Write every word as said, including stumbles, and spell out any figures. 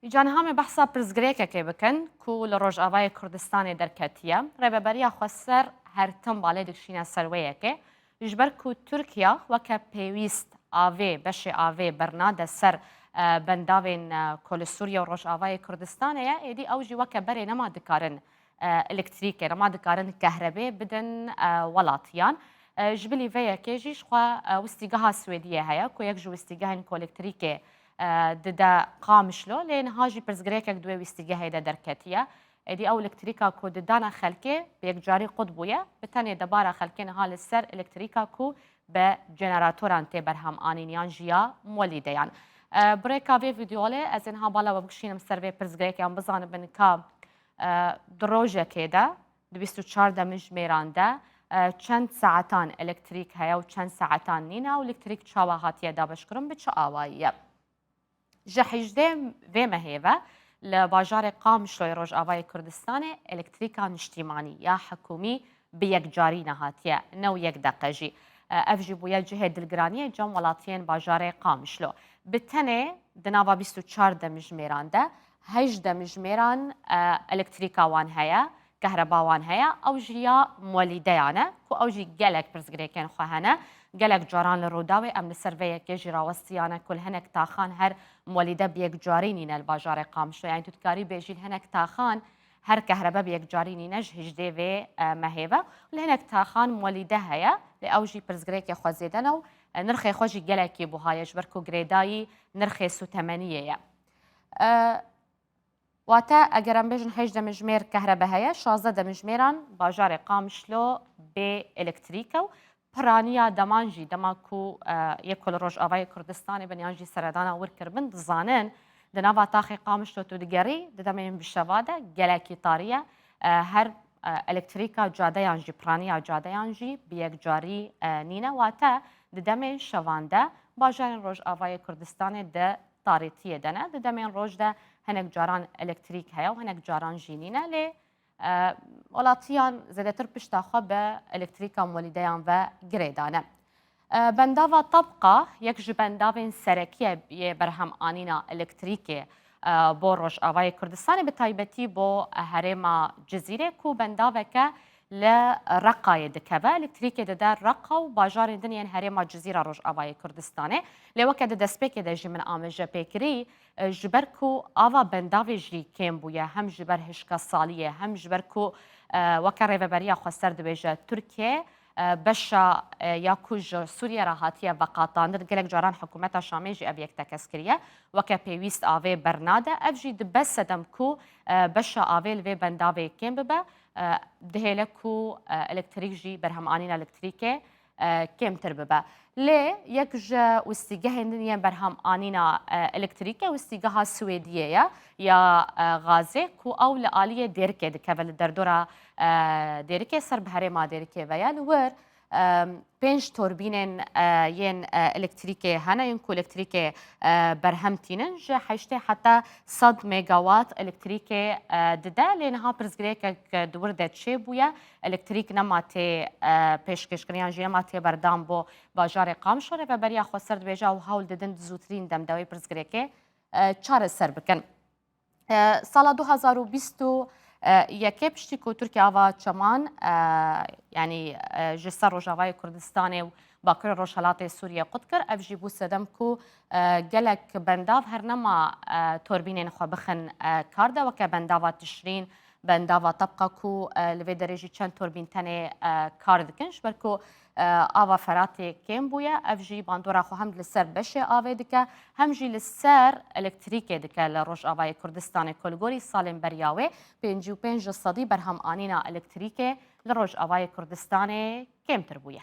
Îca niha me behsa pirsgirêkekê bikin ku li Rojavayê Kurdistanê derketiye. Rêveberiya Xweser her tim balê dikişîne ser wê yekê. Ji ber ku Tirkiye weke pêwîst avê, beşê avê bernade ser, e, bendavên, e, ku li Sûriye û Rojavayê Kurdistanê ye, êdî ew jî weke berê nema dikarin, e, elektrîkê, nema dikarin kehrebê bidin, e, welatiyan. E, ji bilî vê yekê jî ji xwe, e, wistîgeha Swêdiyê heye ku yek ji wistîgehên ku elektrîkê, e, dide Qamişlo, lê niha jî pirsgirêkek di wê wistîgehê de derketiye. Êdî ew elektrîka ku didane xelkê bi yekcarî qut bûye, bi tenê debara xelkê niha li ser elektrîka ku bi jeneratoran tê berhem anîn yan jî ya molîdeyan. E, bi rêka vê vîdeolê ez ê niha bala we bikişînim ser vê pirsgirêkê, em bizanibin ka, e, di rojekê de, di bîst û çar demjimêran de, e, çend saetan elektrîk heye û çend saetan nîne û elektrîk çawa hatiye dabeşkirin, bi çi awayî ye? Ji hejdê vê mehê ve li bajarê Qamişloyê Rojavayê Kurdistanê elektrîka niştîmanî ya hikûmî bi yekcarî nehatiye, new yek deqe jî. E, ev jî bûye cihê dilgiraniyê cem welatiyên bajarê Qamişlo. Bi tenê di nava bîst û çar demjimêran de heşt demjimêran, e, elektrîka wan heye, kehreba wan heye, ew jî ya molîdeyan e, ku ew jî gelek pirsgirêkên xwe hene. Gelek caran li Rûdawê em li ser vê yekê jî rawestiyane ku li hinek taxan her molîde bi yekcarî nîne li bajarê Qamişlo. Yani tu dikarî bêjî li hinek taxan her kehrebe bi yekcarî nîne ji hejdê vê, e, mehê ve. Li hinek taxan molîde heye, lê ew jî pirsgirêkê xwe zêde ne û, e, nirxê xwe jî gelekî buha ye, ji ber ku girêdayî nirxê sûtemeniyê ye. E, Wate, eger em bêjin heşt demjimêr kehrebe heye, şazdeh demjimêran bajarê Qamişlo bê elektrîk e û piraniya deman jî, dema ku, e, yê ku li Rojavayê Kurdistanê bin yan jî seredana wir kiribin, dizanin di nava taxê Qamişlo tu digerî, di demên bi şeva de gelekî tarî ye. E, her, e, elektrîka cadeyan jî, piraniya cadeyan jî bi yekcarî, e, nîne. Wate, di demên şevan de bajarên Rojavayê Kurdistanê di tarîtiyê de ne. Di demên roj de hinek caran elektrîk heye û hinek caran jî nîne, lê, e, welatiyan zêdetir pişta xwe bi elektrîka molîdeyan ve girê dane. E, bendava Tabqa yek ji bendavên serekî ye yê berhem anîna elektrîkê, e, bo Rojavayê Kurdistanê, bi taybetî bo herêma Cizîrê ku bendaveke li Reqayê dikeve. Elektrîkê dide Reqa û bajarên din yên herêma Cizîra Rojavayê Kurdistanê. Lê weke di destpêkê de jî min ameje pê kirî, e, ji ber ku ava bendavê jî kêm bûye, hem ji ber hişka saliyê, hem ji ber ku, e, weke Rêveberiya Xweser dibêje, Tirkiye, e, beşa, e, ya ku ji Sûriye re hatiye veqatandin, gelek caran hikûmeta Şamê jî ev yek tekez kiriye. Weke pêwîst avê bernade, ev jî dibe sedem ku, e, beşa avê li vê bendavê kêm bibe. E, dihêle ku, e, elektrîk jî, berhemanîna elektrîkê, e, kêmtir bibe. Lê yek ji wistîgehên din yên berhemanîna, e, elektrîkê wistîgeha Swêdiyê ye ya, e, gazê ku ew li aliyê Dêrikê dikeve, li derdora, e, Dêrikê ser bi herêma Dêrikê ve ye. Li wir, e, pênc torbînên, e, yên, e, elektrîkê hene, yên ku elektrîkê, e, berhem tînin, ji heştê heta sed megawatt elektrîkê, e, dide. Lê niha pirsgirêkek, e, di wir de çêbûye. Elektrîk nema tê, e, pêşkêşkirin yan jî nema tê berdan bo bajarê Qamişlo. Rêveberiya Xweser dibêje ew hewl didin di zûtirîn dem de wê pirsgirêkê, e, çareser bikin. E, sala du hazar û bîst û yekê piştî ku Tirkiye ava çeman, e, yanî, e, ji ser Rojavayê Kurdistanê û Bakurê Rojhelatê Sûriye qut kir, ev jî bû sedem ku, e, gelek bendav her nema, e, torbînên xwe bixin, e, kar de, weke bendava Tişrîn, bendava Tabqa ku, e, li vê derê jî çend torbîn tenê, e, kar dikin, ji ber ku, e, ava Feratê kêm bûye, ev jî bandora xwe hem li ser beşê avê dike, hem jî li ser elektrîkê dike li Rojavayê Kurdistanê ku li gorî salên beriya wê pêncî û pênc ji sedî berhemanîna elektrîkê li Rojavayê Kurdistanê kêmtir bûye.